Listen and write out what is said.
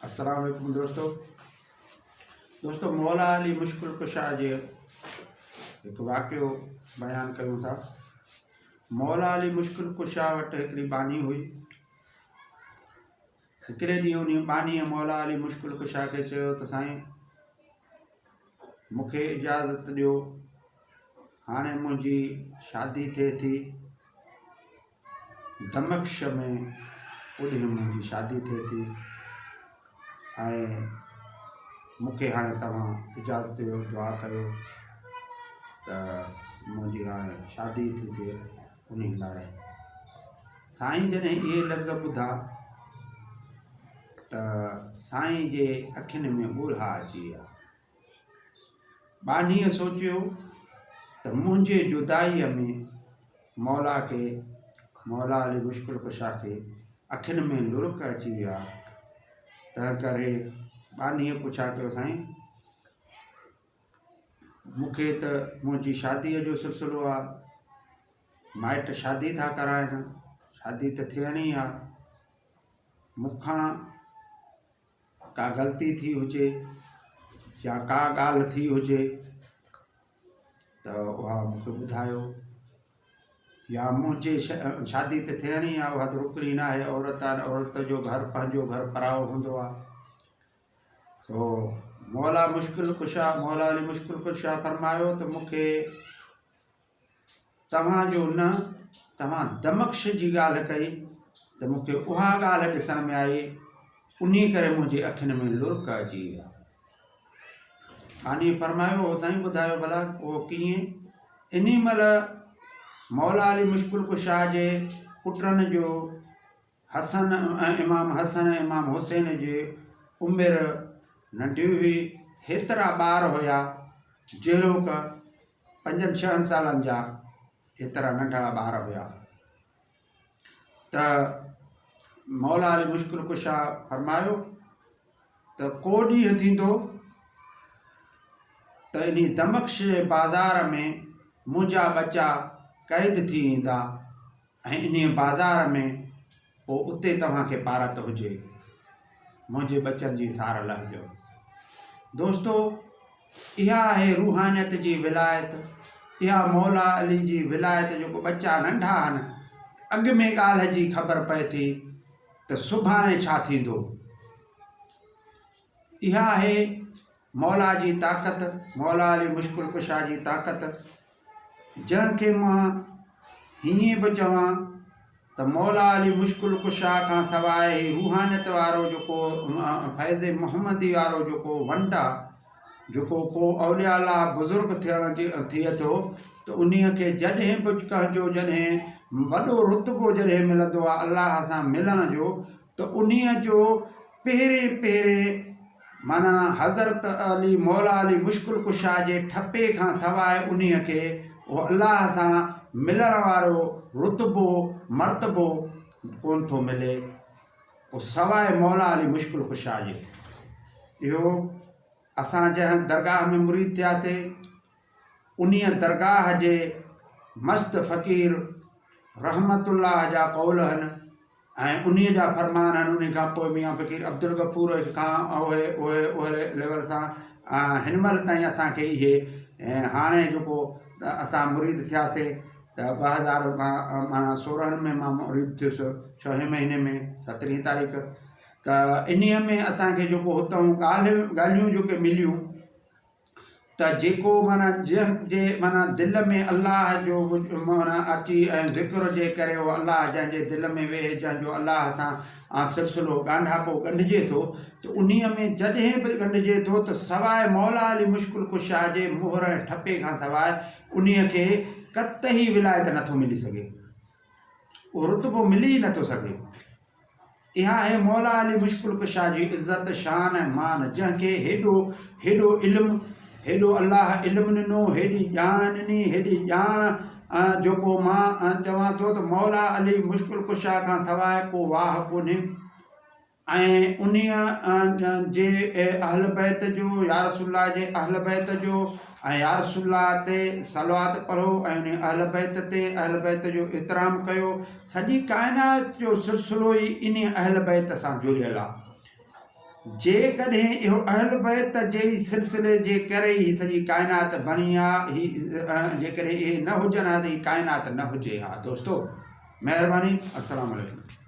السلام عليڪم دوستو دوستو مولا علي مشڪل ڪشا جي هڪ واقعو بيان ڪيون ٿا مولا علي مشڪل ڪشا وٽ هڪڙي ٻانهي هئي هڪڙي ڏينهن ان ٻانهيء مولا علي مشڪل ڪشا کي چيو ته سائين مون کي اجازت ڏيو هاڻي منهنجي شادي ٿئي ٿي دمڪش ۾ اوڏهين منهنجي شادي ٿئي ٿي ۽ مون کي هاڻي توهان اجازت ڏيو دعا ڪيو ته منهنجي هاڻي شادي ٿي ٿئي انهي لاء سائين جڏهن اهي لفظ ٻڌا ته سائين جي اکين ۾ ڳوڙها اچي ويا ٻانهيء سوچيو ته منهنجي جدائيء ۾ مولا کي، مولا علي مشڪل ڪشا کي، اکين ۾ لڙڪ اچي ويا، تنهنڪري ٻانهيء پڇا ڪيو، سائين! مون کي ته منهنجي شاديء جو سلسلو آ، مائٽ شادي ٿا ڪرائن، شادي ته ٿيڻي آ، مون کان ڪا غلطي ٿي هجي يا ڪا ڳالهه ٿي هجي ته اها مون کي ٻڌايو يا منهنجي شادي ته ٿيڻي آهي اها ته رڪڻي نه آهي عورت آهي عورت جو گهر پنهنجو گهر پرائو هوندو آهي سو مولا مشڪل ڪشا مولا علي مشڪل ڪشا فرمايو ته مون کي توهان جو نه، توهان دمڪش جي ڳالهه ڪئي ته مون کي اها ڳالهه ڏسڻ ۾ آئي، انهي ڪري منهنجي اکين ۾ لڙڪ اچي ويا. ٻانهيء فرمايو، او سائين ٻڌايو ڀلا اهو ڪيئن؟ انهي مهل مولا علي مشڪل ڪشا جي پٽن جو حسن ۽ امام حسن ۽ امام حسين جي عمر ننڍي هئي، هيترا ٻار هيا جهڙوڪ پنجن ڇهن سالن جا هيترا ننڍڙا ٻار هيا ته مولا علي مشڪل ڪشا فرمايو ته ڪو ڏينهن ٿيندو ته انهي دمڪش جي بازار ۾ منهنجا ٻچا قيد ٿي ايندا ۽ انهيء بازار ۾ پوء اتي توهان کي پارت هجي. منهنجي ٻچن جي سار لهجو. دوستو! اها آهي روحانيت جي ولايت، اها مولا علي جي ولايت جيڪو ٻچا ننڍا آهن، اڳ ۾ ڳالهه جي خبر پئي ٿي ته سڀاڻي ڇا ٿيندو. اها آهي مولا جي طاقت، مولا علي مشڪل ڪشا جي طاقت، جنهن کي مان هيئن به چوان ته مولا علي مشڪل ڪشا کان سواء هي روحانيت وارو جيڪو فيض محمدي وارو جيڪو ونڊ آ، جيڪو ڪو اولياء الله بزرگ ٿيڻ جي ٿئي ٿو ته انهيء کي جڏهن به ڪنهن جو جڏهن وڏو رتبو جڏهن ملندو آ الله سان ملڻ جو ته انهيء جو پهرين پهرين معنيٰ حضرت علي مولا علي مشڪل ڪشا جي ٺپي کان سواء انهيء کي اهو الله سان ملڻ وارو رتبو، مرتبو، ڪونه ٿو ملي، اهو سواء مولا علي مشڪل ڪشا جي. اهو اسان جنهن درگاهه ۾ مريد ٿياسي، انهيء درگاهه جي مست فقير رحمت الله جا قول هن ۽ انهيء جا فرمان آهن انهيء کان پوء ميان فقير عبدالغفور کان اهي اهي اهڙي ليول سان هن مهل تائين اسان کي اهي هاڻي جيڪو اسان مريد ٿياسي ته 2000 معنيٰ 16 ۾ مان مريد ٿيس ڇهين مهيني ۾ سترهين تاريخ ته انهيء ۾ اسان کي جيڪو هتئون ڳالهيون ڳالهيون جيڪي مليون ته جيڪو معنيٰ جنهن جي معنيٰ دل ۾ الله جو معنيٰ اچي ۽ ذڪر جي ڪري اهو الله جنهن جي دل ۾ ويهي جنهن جو الله سان سلسلو ڳانڍاپو ڳنڍجي ٿو ته انهيء ۾ جڏهن به ڳنڍجي ٿو ته سواء مولا علي مشڪل ڪشا جي مهر ۽ ٺپي کان سواء انهيء کي قطعي ولايت نٿو ملي سگهي اهو رتبو ملي ئي نٿو سگهي. اها آهي مولا علي مشڪل ڪشا جي عزت، شان ۽ مان، جنهن کي هيڏو هيڏو علم، هيڏو الله علم ڏنو، هيڏي ڄاڻ ڏني، هيڏي ڄاڻ جيڪو مان چوان ٿو ته مولا علي مشڪل ڪشا کان سواء ڪو واهه ڪونهي ۽ انهيء جي اهل بيت جو يا رسول الله جي اهل بيت جو ۽ يا رسول الله تي صلوات پڙهو ۽ انهي اهل بيت تي اهل بيت جو احترام ڪيو سڄي ڪائنات جو سلسلو ئي انهي اهل بيت سان جڙيل آ. جيڪڏهن اهو اهل بيت جي ئي سلسلي جي ڪري ئي هي سڄي ڪائنات بڻي ها، هي جيڪڏهن اهي نه هجن ها ته هي ڪائنات نه هجي ها. دوستو مهرباني السلام عليڪم.